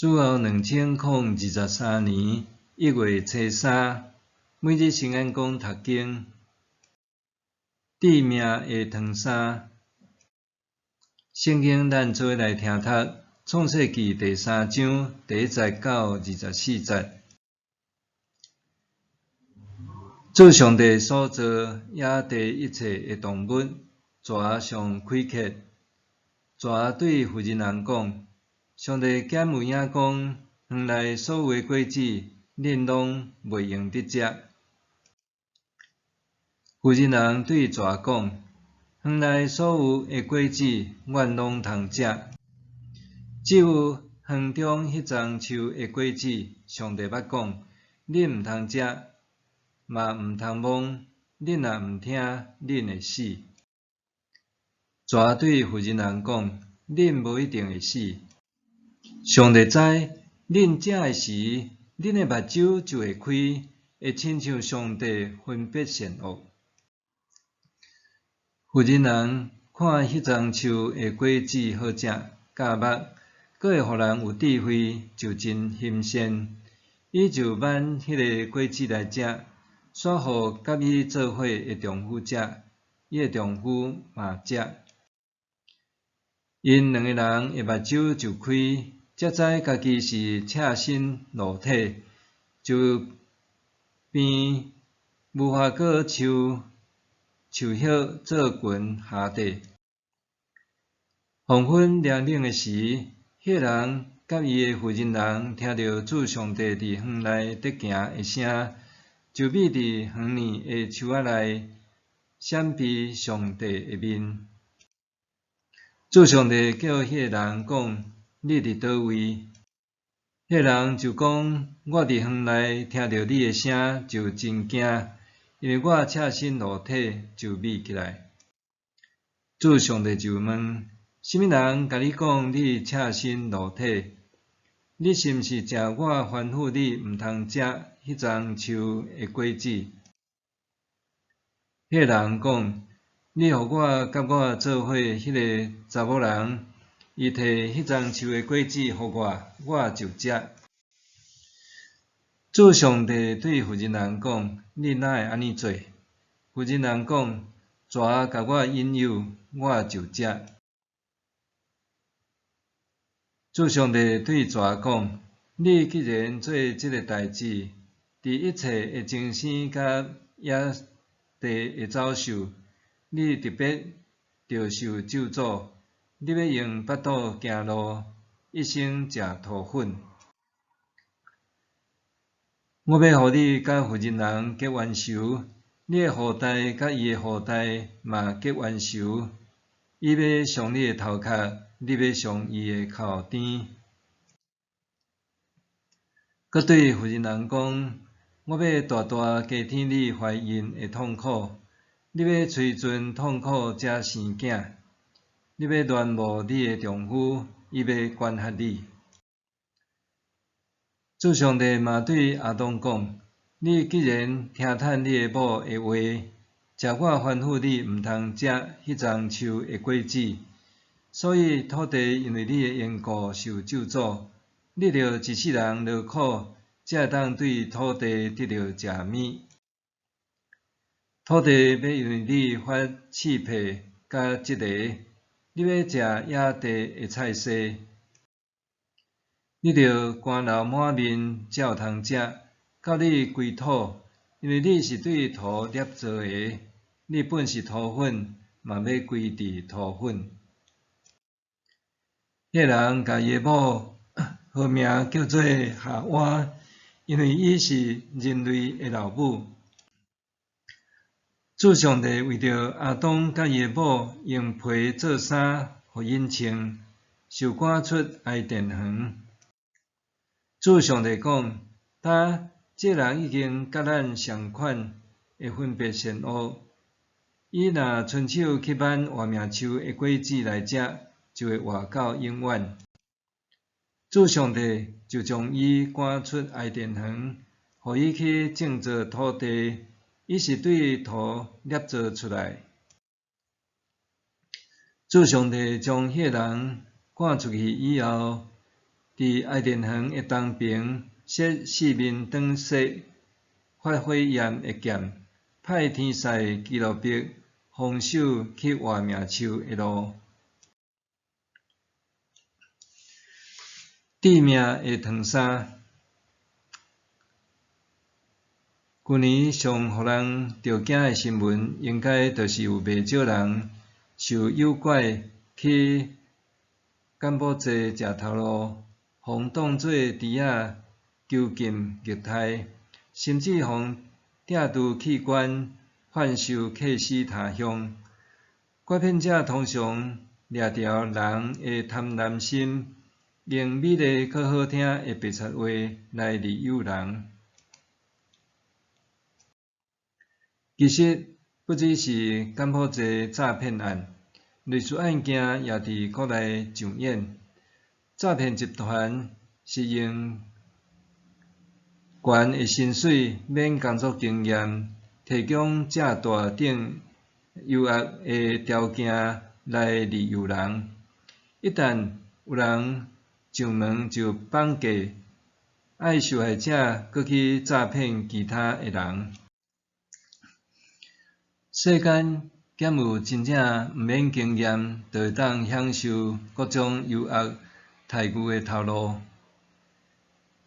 主後2023年1月初三，每日新眼光讀經，致命的長衫。聖經咱做伙來聽讀《創世記》第三章第一節到24節。主上帝所造野地一切的動物，蛇上虧缺。蛇對婦人人講：上帝敢有影講，園內所有的果子，恁攏袂用得食？婦人人對蛇講：園內所有的果子，阮攏通食，只有園中彼欉樹的果子，上帝捌講，恁毋通食，嘛毋通摸，恁若毋聽，恁會死。蛇對婦人人講：恁無一定會死。上帝知，恁食的時，恁的目睭就會開，會親像上帝分別善惡。婦人人看彼欉樹的果子好食，咬目，閣會予人有智慧，就真欣鮮。伊就挽彼个果子來食，煞予佮伊做伙的丈夫食，伊的丈夫嘛食。𪜶兩个人的目睭就開，才知家己是赤身露體，就編無花果樹樹葉做裙鞋底。黃昏涼冷的時，彼个人佮伊的婦人人聽著主上帝佇園內佇行的聲，就覕佇園裡的樹仔內，閃避上帝的面。主上帝叫彼个人講：你佇佗位？彼个人就講：我佇園內聽著你的聲，就真驚，因為我赤身露體，就覕起來。主上帝就問：啥物人共你講你赤身露體？你是毋是食我吩咐你毋通食彼欉樹的果子？彼个人講：你予我佮我做伙彼个查某人，伊提彼欉樹的果子予我，我就食。主上帝對婦人人講：你哪會按呢做？婦人人講：蛇共我引誘，我就食。主上帝對蛇講：你既然做這个代誌，佇一切的牲畜佮野地的走獸，你特別著受咒詛，你欲用腹肚行路，一生食塗粉。我欲予你佮婦人人結冤仇，你的後代佮伊的後代嘛結冤仇，伊欲傷你的頭殼，你欲傷伊的尻滇。閣對婦人人講：我欲大大加添你懷孕的痛苦，你欲揣盡痛苦才生囝，你欲戀慕你的丈夫，伊欲管轄你。主上帝嘛對亞當講：你既然聽趁你的某的話，食我吩咐你毋通食彼欉樹的果子，所以土地因為你的緣故受咒詛，你著一世人勞苦，才會當對土地得著食物。土地欲因為你發刺皮佮蟄螺，你欲食野地的菜蔬。你著汗流滿面才有通食，到你歸土，因為你是對土捏造的，你本是塗粉，嘛欲歸佇塗粉。彼个人共伊的某號名叫做夏娃，因為伊是人類的老母。主上帝為著亞當佮伊的某用皮做衫，予𪜶穿，就趕出伊甸園。主上帝講：今，這人已經佮咱仝款，會分別善惡。伊若伸手去挽活命樹的果子來食，就會活到永遠。主上帝就將伊趕出伊甸園，予伊去種植土地。伊是對土捏造出來。主上帝將彼个人趕出去以後，佇伊甸園的東爿設四面擋雪發火焰的劍，派天使基路伯防守去活命樹的路。致命的糖衫。舊年上予人著驚的新聞，應該就是有袂少人受誘拐去柬埔寨食頭路，予當做豬仔囚禁虐待，甚至予摘除器官販售客死他鄉。拐騙者通常掠著人的貪婪心，用美麗閣好聽的白賊話來利誘人。其實不只是柬埔寨詐騙案，類似案件也佇國內上演。詐騙集團是用懸的薪水、免工作經驗、提供借貸等優渥的條件來利誘人。一旦有人上門就綁架，愛受害者閣去詐騙其他的人。世間敢有真正毋免經驗，就會當享受各種優渥待遇的頭路？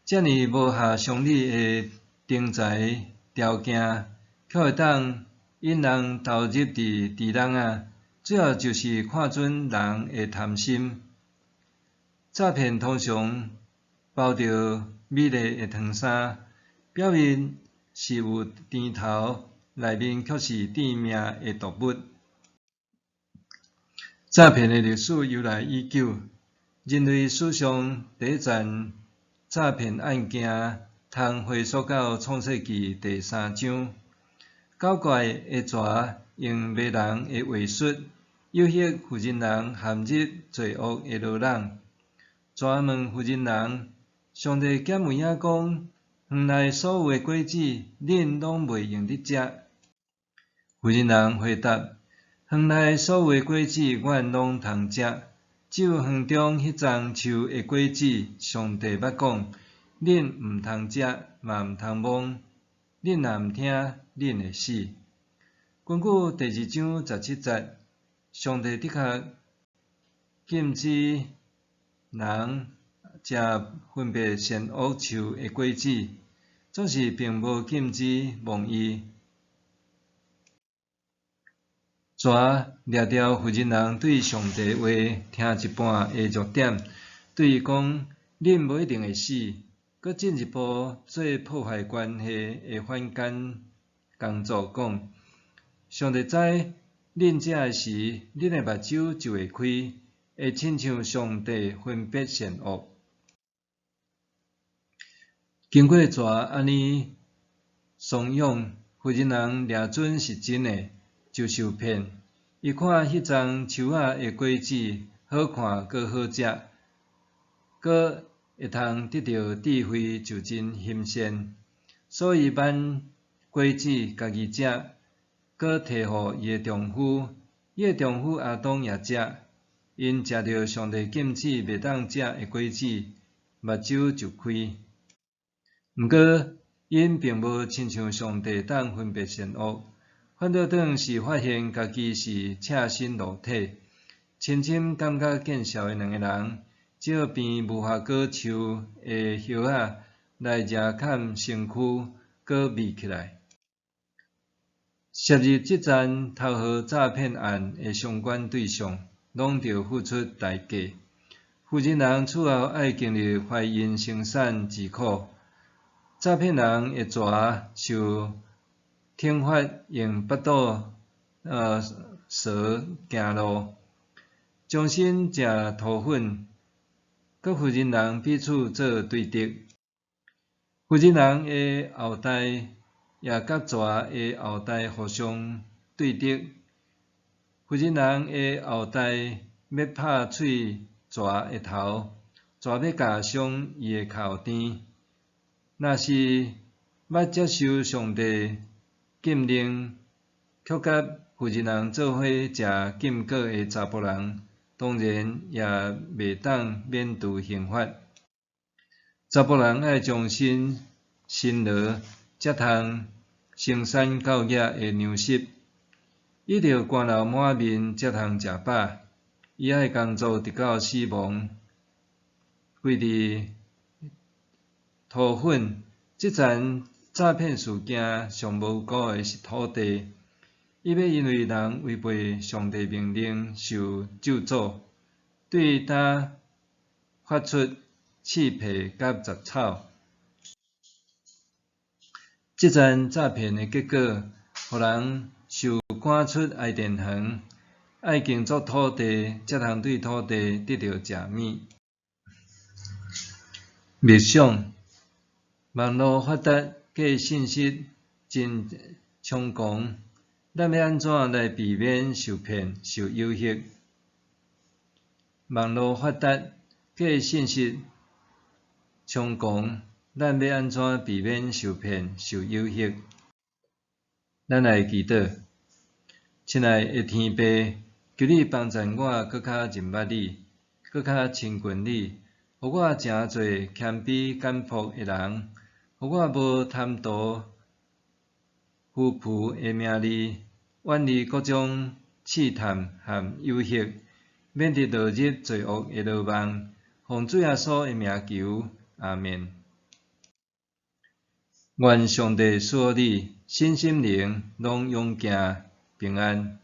遮爾無合常理的徵才條件，卻會當引人投入佇豬籠仔，主要就是看準人的貪心。詐騙通常包著美麗的糖衫，表面是有甜頭，內面卻是致命的毒物。詐騙的歷史由來已久，人類史上第一樁詐騙案件，通回溯到創世紀第三章。狡怪的蛇用迷人的話術，誘惑婦人人陷入罪惡的牢籠。蛇問婦人人：上帝敢有影講，園內所有的果子，恁攏袂用得食？婦人人回答：園內所有的果子，阮攏通食，只有園中彼欉樹的果子，上帝捌講，恁毋通食，嘛毋通摸，恁若毋聽，恁會死。根據第二章十七節，上帝的確禁止人食分別善惡樹的果子，總是並無禁止摸伊。蛇掠著婦人人對上帝話聽一半的弱點，對伊講：恁無一定會死，閣進一步做破壞關係的反間工作，講：上帝知恁食的時，恁的目睭就會開，會親像上帝分別善惡。經過蛇按呢慫恿，婦人人掠準是真的，就受騙。伊看彼欉樹仔的果子好看，閣好食，閣會通得著智慧，就真欣鮮，所以挽果子家己食，閣提予伊的丈夫，伊的丈夫亞當也食。𪜶食著上帝禁止袂當食的果子，目睭就開。毋過，𪜶並無親像上帝當分別善惡，反倒轉是發現家己是赤身露體，深深感覺見笑的兩个人，只好編無花果樹的葉仔來遮蓋身軀，閣覕起來。涉入這樁頭號詐騙案的相關對象，攏著付出代價。婦人人此後愛經歷懷孕生產之苦。詐騙人的蛇受懲罰，用腹肚趖行路，終身食塗粉，佮婦人人彼此做對敵。婦人人的後代也佮蛇的後代互相對敵。婦人人的後代欲拍碎蛇的頭，蛇欲咬傷伊的跤踭。若是捌接受上帝禁令，卻佮婦人人做伙食禁果的查埔人，當然也袂當免除刑罰。查埔人愛終身辛勞，才通生產夠額的糧食。伊著汗流滿面才通食飽。伊愛工作直到死亡，歸佇塗粉。這層詐騙事件上無辜的是土地，伊欲因為人違背上帝命令受咒詛，對焦發出刺皮佮雜草。這層詐騙的結果，予人受趕出伊甸園，愛耕作土地，才通對土地得著食物。默想，網路發達，假信息真猖狂，咱欲按怎來避免受騙、受誘惑？網路發達，假信息猖狂，咱欲按怎避免受騙、受誘惑？咱來祈禱，親愛的天父，求你幫贊我，閣較認捌你，閣較親近你，予我成做謙卑簡樸的人，予我無貪圖虛浮的名利，遠離各種試探和誘惑，免得落入罪惡的羅網。奉主耶穌的名求，阿們。願上帝賜予你身心靈攏勇健平安。